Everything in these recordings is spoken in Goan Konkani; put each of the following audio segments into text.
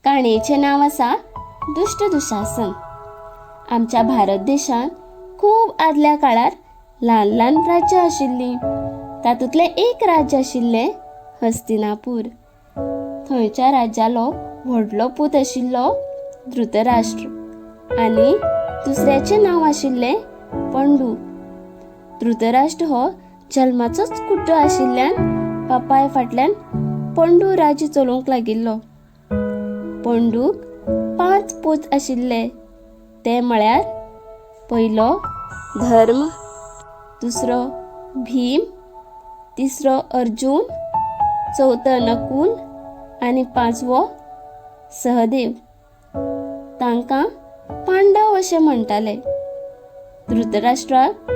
काणयेचें नांव आसा दुश्ट दुशासन. आमच्या भारत देशांत खूब आदल्या काळार ल्हान ल्हान राज्यां आशिल्लीं. तातूंतलें एक राज्य आशिल्लें हस्तिनापूर. थंयच्या राज्यालो व्हडलो पूत आशिल्लो धृतराष्ट्र आनी दुसऱ्याचें नांव आशिल्लें पंडू. धृतराष्ट्र हो जल्माचोच कुड्डो आशिल्ल्यान बापाय फाटल्यान पंडू राज्य चलोवंक लागिल्लो. पंडूक 5 पूत आशिल्ले, ते म्हळ्यार पयलो धर्म, दुसरो भीम, तिसरो अर्जुन, चवथो नकुल आनी पांचवो सहदेव. तांकां पांडव अशें म्हणटाले. धृतराष्ट्राक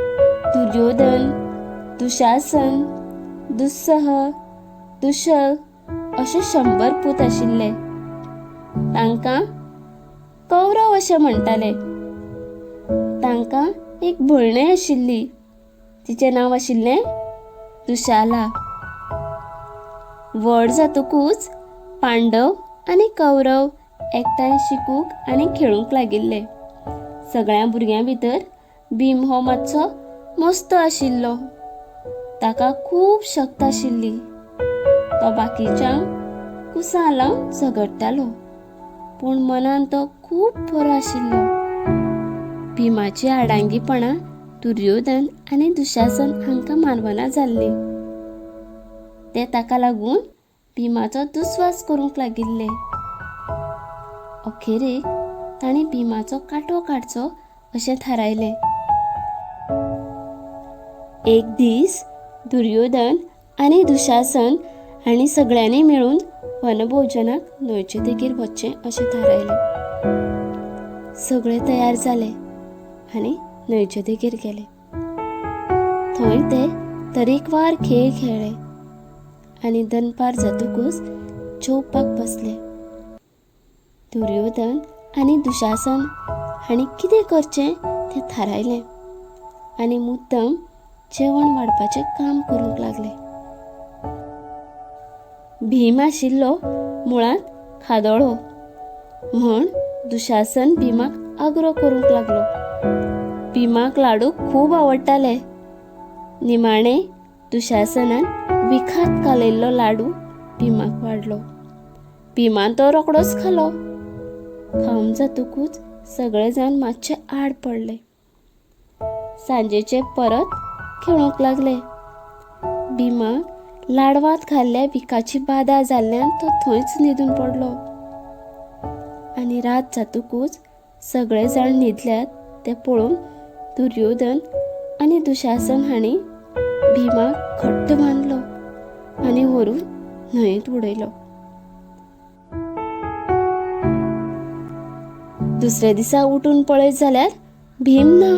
दुर्योधन, दुशासन, दुस्सह, दुशल अशे 100 पूत आशिल्ले. तांकां कौरव अशें म्हणटाले. तांकां एक भयणय आशिल्ली, तिचें नांव आशिल्लें दुशाला. व्हड जातकूच पांडव आनी कौरव एकठांय शिकूंक आनी खेळूंक लागिल्ले. सगळ्या भुरग्यां भितर भीम हो मातसो मस्तो आशिल्लो. ताका खूब शक्त आशिल्ली. तो बाकीच्यांक कुसां लावन झगडटालो, पूण मनान तो खूब बरो आशिल्लो. भीमाची आडांगीपणां दुर्योधन आनी दुशासन हांकां मानवना जाल्लीं. ते ताका लागून भीमाचो दुस्वास करूंक लागिल्ले. अखेरेक तांणी भीमाचो कांटो काडचो अशें थारायलें. एक दीस दुर्योधन आनी दुशासन हांणी सगळ्यांनी मेळून वनभोजनाक न्हंयचे देगेर वचचें अशें थारायलें. सगळे तयार जाले आनी न्हंयचे देगेर गेले. थंय ते तरेकवार खेळ खेळ्ळे आनी दनपार जातकूच जेवपाक बसले. दुर्योधन आनी दुशासन हांणी कितें करचें तें थारायलें आनी मुद्दम जेवण वाडपाचें काम करूंक लागले. भीम आशिल्लो मुळांत खादोळो म्हूण दुशासन भीमाक आग्रो करूंक लागलो. भीमाक लाडू खूब आवडटाले. निमाणे दुशासनान विखात कालयल्लो लाडू भीमाक वाडलो. भीमान तो रोखडोच खालो. खावन जातकूच सगळे जाण मातशे आड पडले. सांजेचे परत खेळूंक लागले. भीमाक लाडवांत खाल्ल्या विखाची बादा जाल्ल्यान तो थंयच न्हिदून पडलो. आनी रात जातकूच सगळे जाण न्हिदल्यात ते पळोवन दुर्योधन आनी दुशासन हांणी भीमाक घट्ट बांदलो आनी व्हरून न्हंयेंत उडयलो. दुसऱ्या दिसा उठून पळयत जाल्यार भीम ना.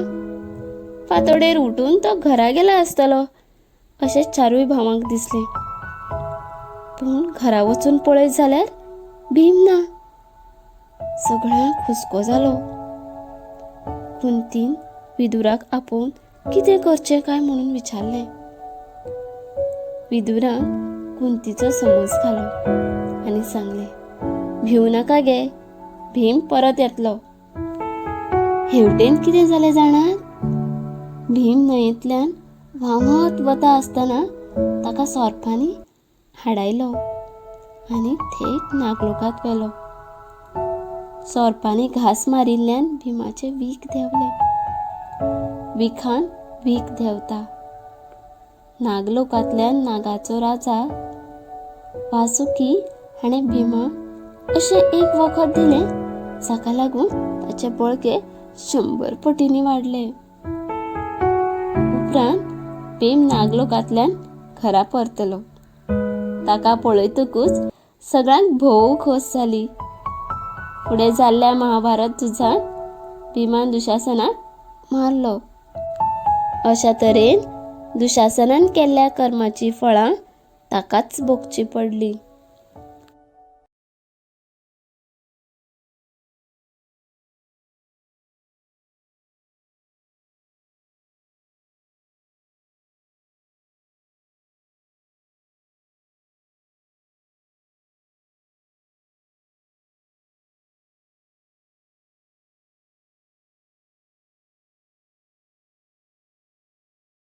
फांतोडेर उठून तो घरा गेला आसतलो अशें चारूय भावांक दिसलें. पूण घरा वचून पळयत जाल्यार भीम ना. सगळ्यांक हुस्को जालो. कुंतीन विदुराक आपोवन कितें करचें काय म्हणून विचारलें. विदुरान कुंतीचो समज घालो आनी सांगलें, भिवू नाका गे, भीम परत येतलो. हेवटेन कितें जालें जाणात? भीम न्हंयेंतल्यान व्हांवत वता आसतना ताका सोरपांनी हाडायलो आनी थेट नागलोकांत व्हेलो. सोरपांनी घांस मारिल्ल्यान भीमाचें वीख देंवलें. विखान वीख देंवता. नागलोकांतल्यान नागाचो राजा वासुकी हाणें भीमाक अशें एक वखद दिलें जाका लागून ताचें बळगें 100 पटींनी वाडलें. उपरांत भीम नागलोकांतल्यान घरा परतलो. ताका पळयतकूच सगळ्यांक भोव खोस जाली. फुडें जाल्ल्या महाभारत झुजांत भीमान दुशासनाक मारलो. अशा तरेन दुशासनान केल्ल्या कर्माची फळां ताकाच भोगची पडली.